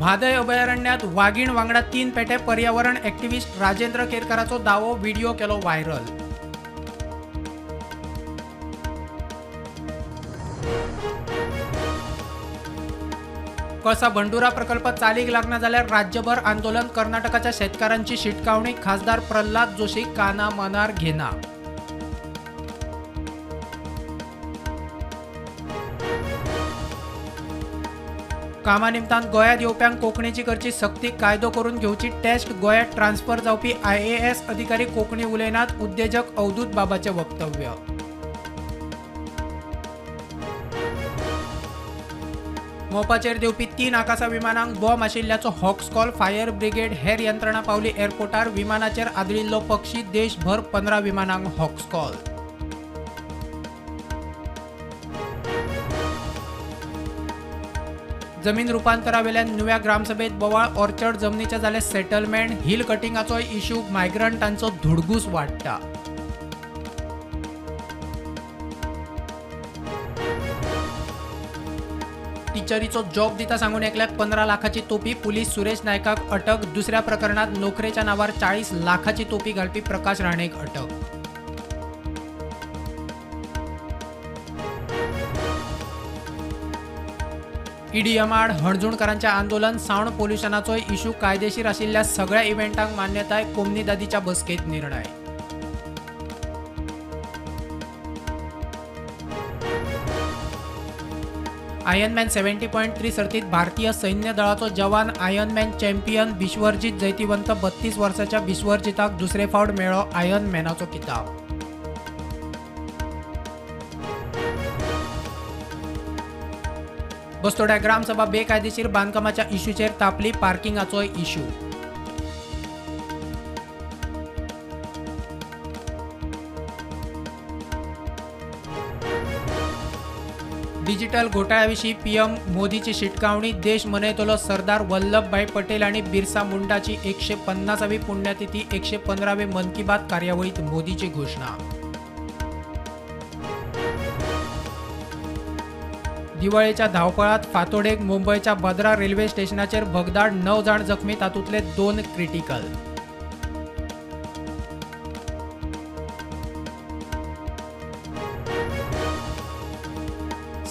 म्हादय अभयारण्यात वागीण वांगडा 3 पेटे, पर्यावरण ॲक्टिव्हिस्ट राजेंद्र केरकाराचो दावो, व्हिडिओ केलो व्हायरल. कळसा भंडुरा प्रकल्प चालीक लागना जाल्यार राज्यभर आंदोलन, कर्नाटकाच्या शेतकारांची शिटकावणी, खासदार प्रल्हाद जोशी काना मनार घेना. कामानिमतान गोंयांत येवप्यांक कोंकणीची करची सक्ती, कायदो करून घेवची टेस्ट, गोंयांत ट्रान्स्फर जावपी IAS अधिकारी कोंकणी उलयनात, उद्देजक अवधूत बाबाचें वक्तव्य. मोपाचेर देंवपी 3 आकासा विमानांक बॉम्ब आशिल्ल्याचो हॉक्स कॉल, फायर ब्रिगेड हेर यंत्रणा पावली एअरपोर्टार, विमानाचेर आदळिल्लो पक्षी, देशभर 15 विमानांक हॉक्स कॉल. जमीन रुपांतरावेल्यान नुव्या ग्रामसभेत बोवाळ, ऑर्चर्ड जमनीचें जालें सेटलमेंट, हिल कटिंगाचोय इश्यू, मायग्रंटांचो धुडगूस वाडटा. टिचरीचो जॉब दिता सांगून एकल्याक 15 लाखाची तोपी, पुलीस सुरेश नायकाक अटक. दुसऱ्या प्रकरणात नोकरेच्या नावार 40 लाखाची तोपी घालपी प्रकाश राणेक अटक. ईडीएम आड हणजूणकारांचें आंदोलन, सावंड पोल्युशनाचोय इश्यू, कायदेशीर आशिल्ल्या सगळ्या इव्हेंटांक मान्यताय, कोमनिदादीच्या बसकेंत निर्णय. आयर्नमॅन 70.3 सर्तीत भारतीय सैन्य दळाचो जवान आयर्नमॅन चॅम्पियन बिश्वजीत जैतिवंत. 32 वर्सांच्या बिश्वजीताक दुसरे फावट मेळ्ळो आयर्नमॅनाचो किताब. बस्तोड्या ग्रामसभा बेकायदेशीर बांदकामाच्या इश्यूचेर तापली, पार्किंगाचोय इश्यू. डिजिटल घोटाळ्याविशीं पीएम मोदीची शिटकावणी, देश मनयतलो सरदार वल्लभभाई पटेल आनी बिरसा मुंडाची 150वी पुण्यतिथी, 115वे मन की बात कार्यावळीत मोदीची घोशणा. दिवाळेच्या धांवपळात फातोडेक मुंबयच्या बद्रा रेल्वे स्टेशनाचेर भगदाड, 9 जाण जखमी, तातूंतले 2 क्रिटिकल.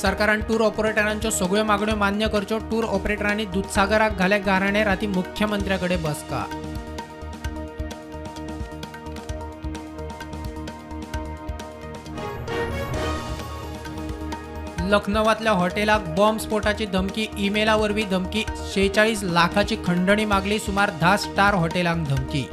सरकारान टूर ऑपरेटरांच्यो सगळ्यो मागण्यो मान्य करच्यो, टूर ऑपरेटरांनी दुदसागराक घाले गाराणे, राती मुख्यमंत्र्याकडे बसका. लखनवातल्या हॉटेलाक बॉम्ब स्फोटाची धमकी, ईमेला वरवीं धमकी, 46 लाखाची खंडणी मागली, सुमार 10 स्टार हॉटेलांक धमकी.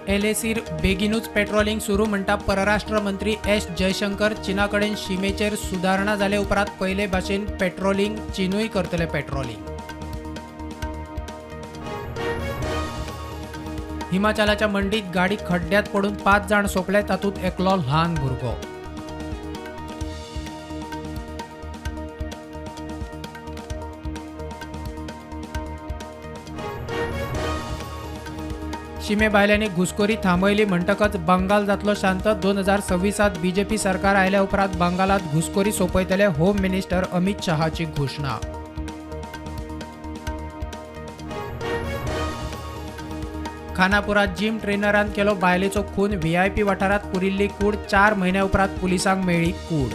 एलएसीर बेगीनूच पेट्रोलिंग सुरू म्हणटा परराष्ट्र मंत्री एस जयशंकर. चीना कडेन शिमेचेर सुदारणा जाले उपरांत पयले भाशेन पेट्रोलिंग, चीनूय करतले पेट्रोलिंग. हिमाचलाच्या मंडीत गाडी खड्ड्यात पडून 5 जाण सोंपले, तातूंत एकलो ल्हान भुरगो. शिमे भायल्यांनी घुसखोरी थांबयली म्हणटकच बंगाल जातलो शांत. 2026 बीजेपी सरकार आयल्या उपरांत बंगालात घुसखोरी सोंपयतले, होम मिनिस्टर अमित शहाची घोशणा. खानापुरात जिम ट्रेनरान केलो बायलेचो खून, व्हीआयपी वाठारात पुरिल्ली कूड, 4 म्हयन्या उपरांत पुलिसांक मेळ्ळी कूड.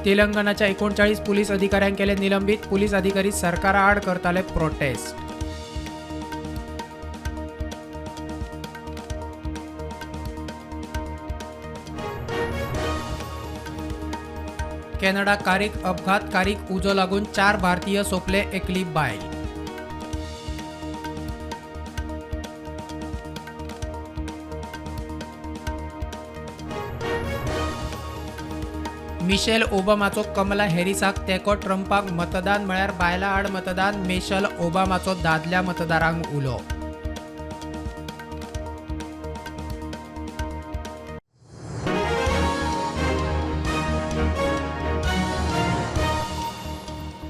तेलंगणाच्या 39 पुलीस अधिकाऱ्यांक केले निलंबित, पुलीस अधिकारी सरकाराआड करताले प्रोटेस्ट. कॅनडा कारीक अपघात, कारीक उजो लागून 4 भारतीय सोंपले, एकली बायल. मिशेल ओबामाचो कमला हॅरिसाक तेंको, ट्रंपाक मतदान म्हळ्यार बायलां आड मतदान, मिशेल ओबामाचो दादल्या मतदारांक उलो.